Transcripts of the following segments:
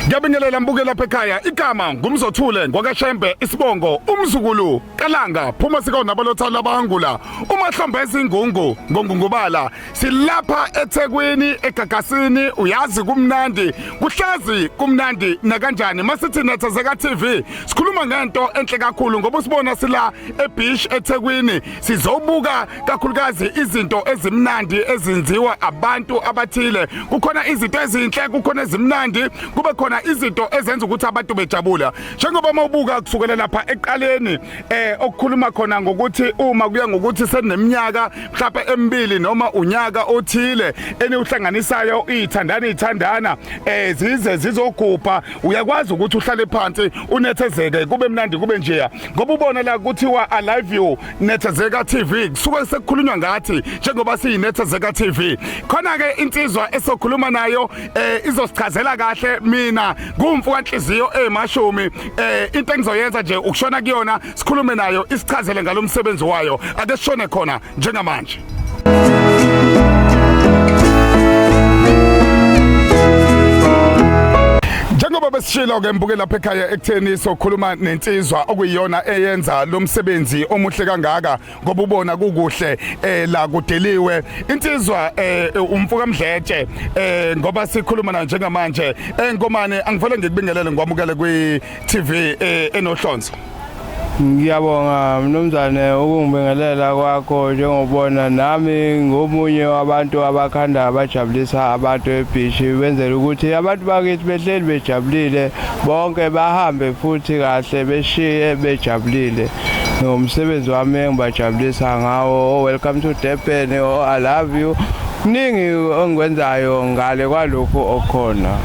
Ngiyabingelela mbuke lapha ekhaya. Igama ngumzothule ngwakaShembe, isibongo umzukulu kaLanga, phuma sika nabalotha labangula umahlombe ezingungu ngongungubala. Silapha eThekwini eGagasini, uyazi kumnandi, kuhlezi kumnandi nakanjani. Masithi Nethezeka TV sikhuluma ngento enhle kakhulu ngoba usibona sila ebeach eThekwini, sizobuka kakhulukazi izinto ezimnandi ezinziwa abantu abathile. Kukhona izinto ezinhle, kukhona ezimnandi, kube khona izinto ezenza ukuthi abantu bejabula. Njengoba mawubuka kusukela lapha eqaleni okukhuluma khona ngokuthi uma kuya ngokuthi seneminyaka mhlawumbe emibili noma unyaka othile eniwuhlanganisayo ithandana ithandana zize zizogubha, uyakwazi ukuthi uhlale phansi unethezeke kube mnandi kube njeya, ngoba ubona la kuthiwa I love you Nethezeka TV, kusuke sekukhulunywa ngathi njengoba siyiNethezeka TV. Khona ke insizwa esokhuluma nayo izosichazela kahle. Mina ngumfu kanhliziyo emashumi, into engizoyenza nje ukushona kuyona sikhulume nayo isichazele ngalomsebenzi wayo. Ake sishone khona njengamanje. Njengoba besishilo ke mbuke lapha ekhaya ekutheni sokhuluma nensizwa okuyiyona eyenza lo msebenzi omuhle kangaka, ngoba ubona kukuhle la kudeliwe insizwa umfuka Mdletshe, ngoba sikhuluma na njengamanje. Ngomane, angivele ngikubingelele ngikwamukele kwi TV enohlonzo. Ngiyabonga mnumzane ukungibingelela kwakho. Njengobona nami ngomunye wabantu abakhanda abajabulisa abantu ebhishi, benzela ukuthi abantu bakithi behleli bejabulile, bonke bahambe futhi kahle, beshiye bejabulile ngomsebenzi wami engibajabulisa ngawo. Oh, welcome to Durban, oh, I love you, kuningi engikwenzayo ngale kwalokhu okukhona.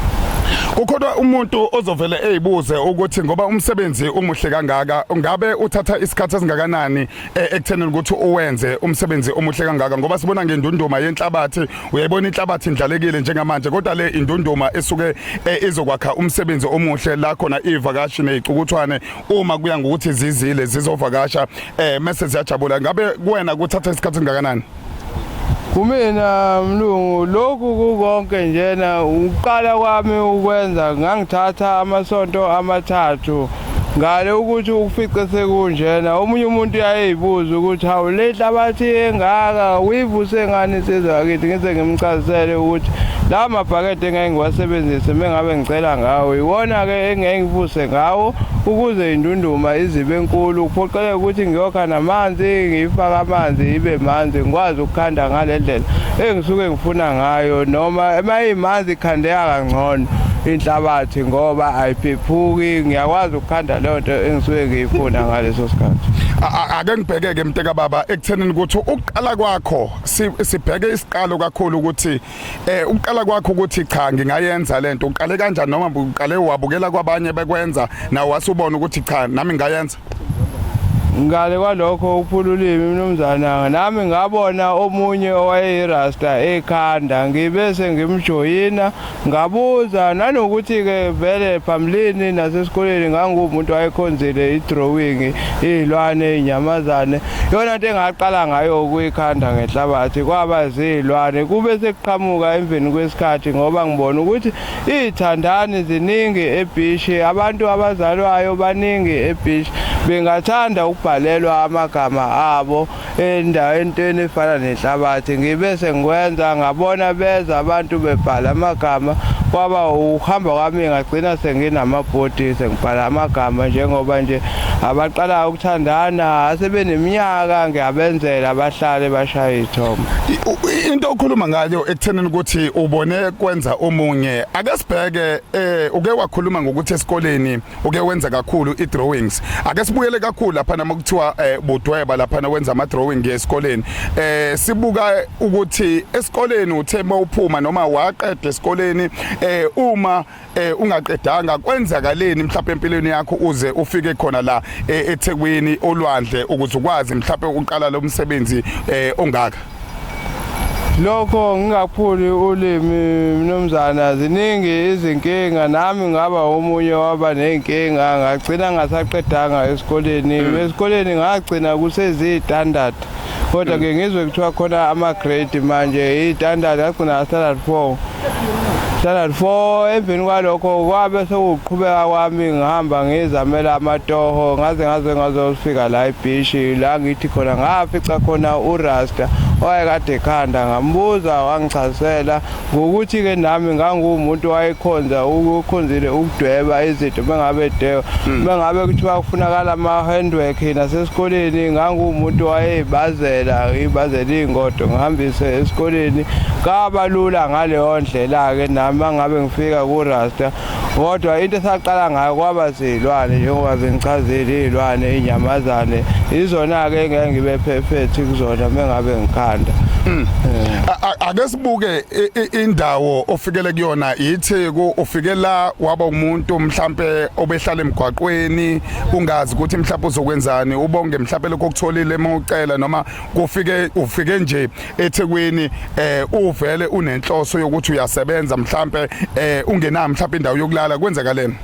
Kukhona umuntu ozovele ezibuze ukuthi ngoba umsebenzi umuhle kangaka, ngabe uthatha isikhathi esingakanani ekuthenini ukuthi uwenze umsebenzi omuhle kangaka, ngoba sibona ngendunduma yenhlabathi, uyayibona inhlabathi indlalekile njengamanje, kodwa le indunduma esuke izokwakha umsebenzi omuhle la khona ivakashi nezicukuthwane uma kuya ngokuthi zizile zizovakasha mase ziyajabula. Ngabe kuwena kuthatha isikhathi esingakanani? Kumina mlungu, lokhu kukonke njena uqala kwami ukwenza ngangithatha amasonto 3 ngale ukuthi ukufice sekunjena. Omunye umuntu uyayibuza ukuthi hawu, le nhlabathi engaka uyivuse ngani insizwa yakithi? Ngize ngimchazisele ukuthi la mabhakede engeke ngiwasebenzise mengabe ngicela ngawo iwona-ke engeke ngivuse ngawo ukuze indunduma izibe enkulu. Kuphoqeleka ukuthi ngiyokha namanzi, ngiyifake amanzi ibe manzi, ngikwazi ukukhanda ngale ndlela engisuke ngifuna ngayo, noma uma imanzi ikhandeka kangcono inhlabathi ngoba ayiphephuki. Ngiyakwazi ukukhanda leyo nto engisuke ngiyifuna ngaleso sikhathi. Ake ngibheke-ke mnteka baba ekuthenini ukuthi ukuqala kwakho, sibheke isiqalo kakhulu ukuthi ukuqala kwakho ukuthi cha, ngingayenza lento, uqale kanjani, noma uqale wabukela kwabanye bekwenza nawe wasubona ukuthi cha, nami ngingayenza? Ngale kwalokho uphula ulimi mnumzana, nami ngabona omunye owayeyirasta ekhanda, ngibe sengimjoyina, ngabuza nanokuthi-ke vele phambilini nasesikoleni nganguwumuntu wayekhonzile i-drawing, iy'lwane, iy'nyamazane. Yona nto engaqala ngayo ukuyikhanda ngenhlabathi kwaba ziy'lwane, kube sekuqhamuka emveni kwesikhathi ngoba ngibona ukuthi iy'thandani ziningi ebhishi, abantu abazalwayo baningi ebhishi, bengathanda ukubhalelwa amagama abo endaweni entweni efana nenhlabathi. Ngibe sengikwenza, ngabona beza abantu bebhala amagama, kwaba ukuhamba kwami ngagcina senginamabhodi sengibhala amagama, njengoba nje abaqala ukuthandana asebeneminyaka ngiyabenzela bahlale bashaye iy'thombe. Into okhuluma ngayo ekuthenini ukuthi ubone kwenza omunye, ake sibheke uke wakhuluma ngokuthi esikoleni uke wenza kakhulu i-drawings. Ake sibuyele kakhulu lapha nama kuthiwa budweba lapha wenza ama drawing esikoleni. Sibuka ukuthi esikoleni uthe mawuphuma noma waqeda esikoleni, uma ungaqedanga kwenzakaleni mhlawumbe empilweni yakho uze ufike khona la eThekwini olwandle ukuze ukwazi mhlawumbe uqala lo msebenzi ongaka? Lokho ngingaphuli ulimi mnumzana, ziningi izinkinga, nami ngaba omunye waba nezinkinga, ngagcina ngasaqedanga esikoleni. Esikoleni ngagcina kusezi-standard, kodwa ke ngizwe kuthiwa khona ama-grade manje, i-standard ngagcina standard 4, standard 4. Emveni kwalokho kwabe sekuqhubeka kwami, ngihamba ngizamela amatoho ngaze ngazofika la ebhishi, la ngithi khona ngafica khona uRasta owayekade ekhanda, ngambuza wangichazela ngokuthi-ke nami nganguwumuntu wayekhonza ukukhonzile ukudweba izinto. Mengabe dweba, mengabe kuthiwa kufunakala ama-handwork nasesikoleni, nganguwumuntu wayeyibazela, ngiyibazela iy'ngodo ngihambise esikoleni. Kaba lula ngaleyo ndlela-ke nami mangabe ngifika kuRasta. Kodwa into esaqala ngayo kwaba zilwane, njengoba bengichazile, iy'lwane, iy'nyamazane izona-ke engeke ngibe perfect kuzona mengabe ngikhanda. Ake sibuke indawo ofikele kuyona, iTheku. Ufike la waba umuntu mhlambe obehlala emgwaqweni, ungazi ukuthi mhlambe uzokwenzani, ubonge mhlambe lokho okutholile mawucela, noma kufike ufike nje eThekwini uvele unenhloso yokuthi uyasebenza, mhlambe ungenayo mhlambe indawo yokulala, kwenzakaleni?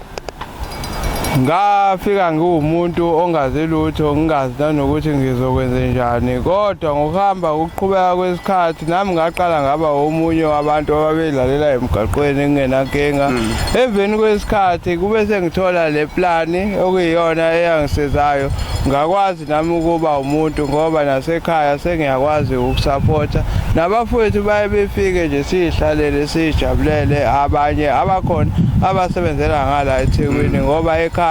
Ngafika ngiwumuntu ongazi lutho, ngingazi nanokuthi ngizokwenze njani, kodwa ngokuhamba ukuqhubeka kwesikhathi nami ngaqala ngaba omunye wabantu ababedlalela emgaqweni ngingenankinga. Emveni kwesikhathi kube sengithola le plani okuyiyona eyangisizayo, ngakwazi nami ukuba umuntu, ngoba nasekhaya sengiyakwazi ukusapotha nabafowethu, baye befike nje siyihlalele siyijabulele, abanye abakhona abasebenzela ngala eThekwini, ngoba ekhaya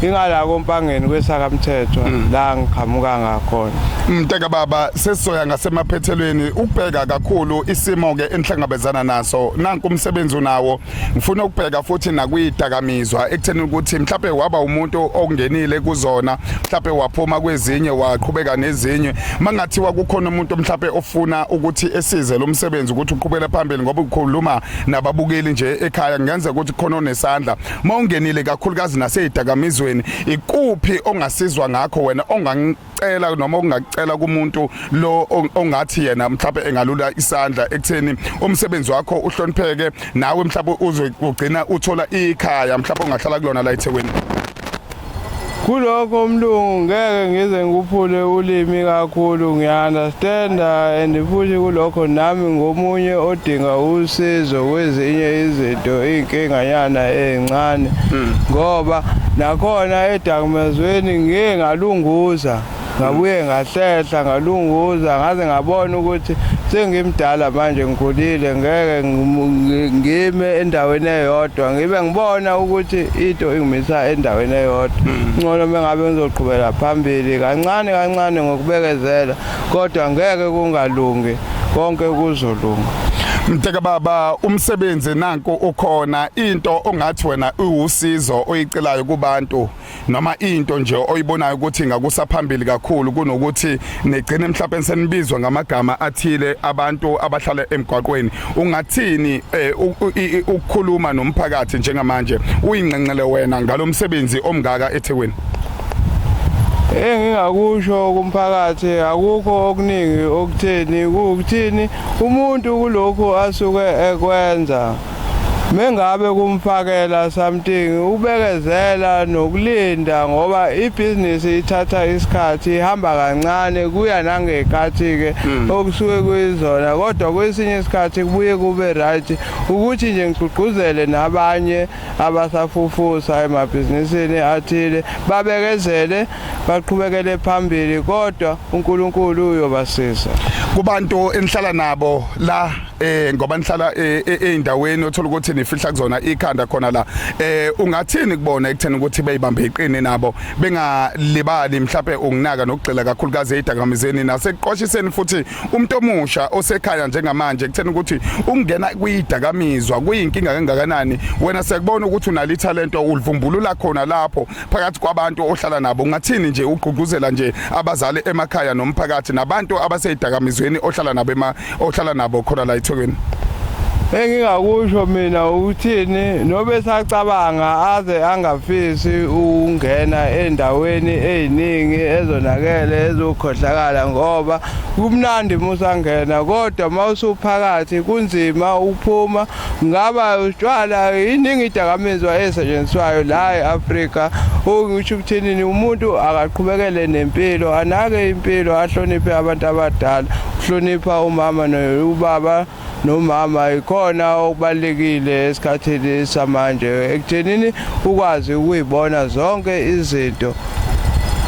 ingala kompangeni kwesakamthetho la ngiqhamuka ngakhona. Mnteka baba, sesizoya ngasemaphethelweni ukubheka kakhulu isimo ke enhlangabezana naso. Nanku umsebenzi unawo, ngifuna ukubheka futhi nakwidakamizwa, ekutheni ukuthi mhlawumbe waba umuntu okungenile kuzona, mhlawumbe waphuma kwezinye waqhubeka nezinye. Mangathiwa kukhona umuntu mhlawumbe ofuna ukuthi esize lo msebenzi ukuthi uqhubele phambili, ngoba ukhuluma nababukeli nje ekhaya, kungenzeka ukuthi khona onesandla mawungenile kakhulukazi naseyidakamizweni, ikuphi ongasizwa ngakho wena, ongangicela noma ongakucela kumuntu lo ongathi yena mhlawumbe engalula isandla ekutheni umsebenzi wakho uhlonipheke, nawe mhlawumbe uzogcina uthola ikhaya mhlawumbe ongahlala kulona la eThekwini? Kulokho mlungu ngeke ngize ngikuphule ulimi kakhulu, ngiya-understanda, and futhi kulokho nami ngomunye odinga usizo kwezinye izinto, iy'nkinganyana ey'ncane, ngoba nakhona edakamizweni ngiye ngalunguza, ngabuye ngahlehla, ngalunguza ngaze ngabona ukuthi sengimdala manje, ngikhulile, ngeke ngime endaweni eyodwa, ngibe ngibona ukuthi into ingimisa endaweni eyodwa. Ngcono mengabe ngizoqhubela phambili kancane kancane ngokubekezela, kodwa ngeke kungalungi, konke kuzolunga. Mteka baba, umsebenzi nanku ukhona, into ongathi wena uwusizo oyicelayo kubantu, noma into nje oyibonayo ukuthi ingakusa phambili kakhulu kunokuthi nigcine mhlawumbe senibizwa ngamagama athile abantu abahlala emgwaqweni, ungathini ukukhuluma nomphakathi njengamanje uyinqenqele wena ngalomsebenzi omngaka eThekwini? Engingakusho kumphakathi akukho okuningi okutheni, kuwukuthini umuntu kulokhu asuke ekwenza mengabe kumfakela something, ubekezela nokulinda, ngoba ibhizinisi ithatha isikhathi, ihamba kancane, kuya nangekhathi-ke okusuke kuyizona, kodwa kwesinye isikhathi kubuye kube right. Ukuthi nje ngigqugquzele nabanye abasafufusa emabhizinisini athile, babekezele, baqhubekele phambili, kodwa uNkulunkulu uyobasiza. Kubantu enihlala nabo la, ngoba nihlala eindaweni othola ukuthi nifihla kuzona ikhanda khona la, ungathini kubona ekutheni ukuthi beyibambe iqine nabo, bengalibali mhlawumbe unginaka nokugxila kakhulukazi ezidakamizweni, nasekuqwashiseni futhi umuntu omusha osekhaya njengamanje ekutheni ukuthi ukungena kuyidakamizwa kuyinkinga kangakanani? Wena siyakubona ukuthi unalo ithalento, ulivumbulula khona lapho phakathi kwabantu ohlala nabo. Ungathini nje ugqugquzela nje abazali emakhaya nomphakathi nabantu abaseyidakamizweni ohlala nabo ohlala nabo khona la eThekwini? Engingakusho mina ukuthini nobe sacabanga aze angafisi ukungena endaweni eziningi ezonakele ezokhohlakala ngoba kumnandi musangena kodwa mawusuphakathi kunzima ukuphuma ngaba utshwala iningi idakamizwa esetshenziswayo la e-Afrika okusho ukuthini umuntu akaqhubekele nempilo anake impilo ahloniphe abantu abadala uhlonipha umama nobaba nomama ikhona okubalekile esikhathini samanje ekuthenini ukwazi ukuyibona zonke izinto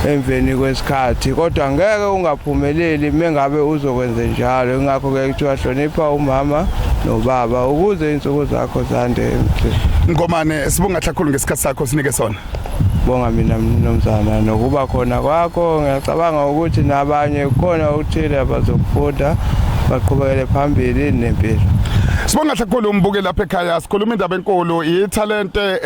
emveni kwesikhathi kodwa ngeke ungaphumeleli mengabe uzokwenze njalo ingakho ke kuthiwa hlonipha umama nobaba ukuze insuku zakho zande emhlabeni. Ngomane sibonga kakhulu ngesikhathi sakho sinike sona. Bonga mina mnumzana nokuba khona kwakho ngiyacabanga ukuthi nabanye khona okuthile abazokufunda baqhubekele phambili nempilo. Sibonga kakhulu umbuke lapha ekhaya sikhuluma indaba enkulu ithalente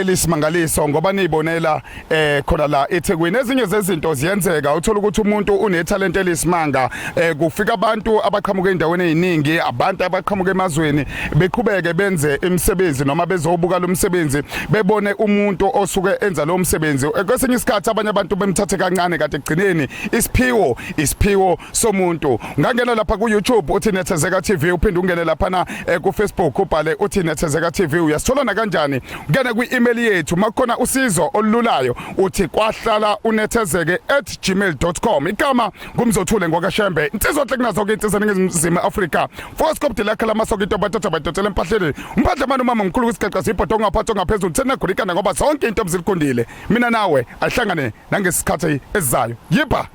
elisimangaliso ngoba niyibonela eh khona la eThekwini ezinye zezinto ziyenzeka uthola ukuthi umuntu unethalente elisimanga eh kufika abantu abaqhamuka endaweni eziningi abantu abaqhamuka emazweni beqhubeke benze imisebenzi noma bezobuka lo msebenzi bebone umuntu osuke enza lo msebenzi eh, kwesinye isikhathi abanye abantu bemthathe kancane kade egcineni isiphiwo isiphiwo somuntu ungangena lapha ku YouTube uthi Nethezeka TV uphinde ungene lapha na eh, ku Facebook ubhale uthi Nethezeka TV uyasithola na kanjani ungene kwi email yethu makukhona usizo olululayo uthi kwahlala unethezeke@gmail.com igama ngumzothule ngwakashembe insizwa enhle kunazo ke insizwa eningizimu Afrika Foskop de lakhe lamasoko into bathatha badotela empahleni umphandle manje umama mkhulu kwisigaqa sibhodo ongaphathi ongaphezulu thena gurikana ngoba zonke into mzilikhundile mina nawe ahlangane nangesikhathi esizayo yipha.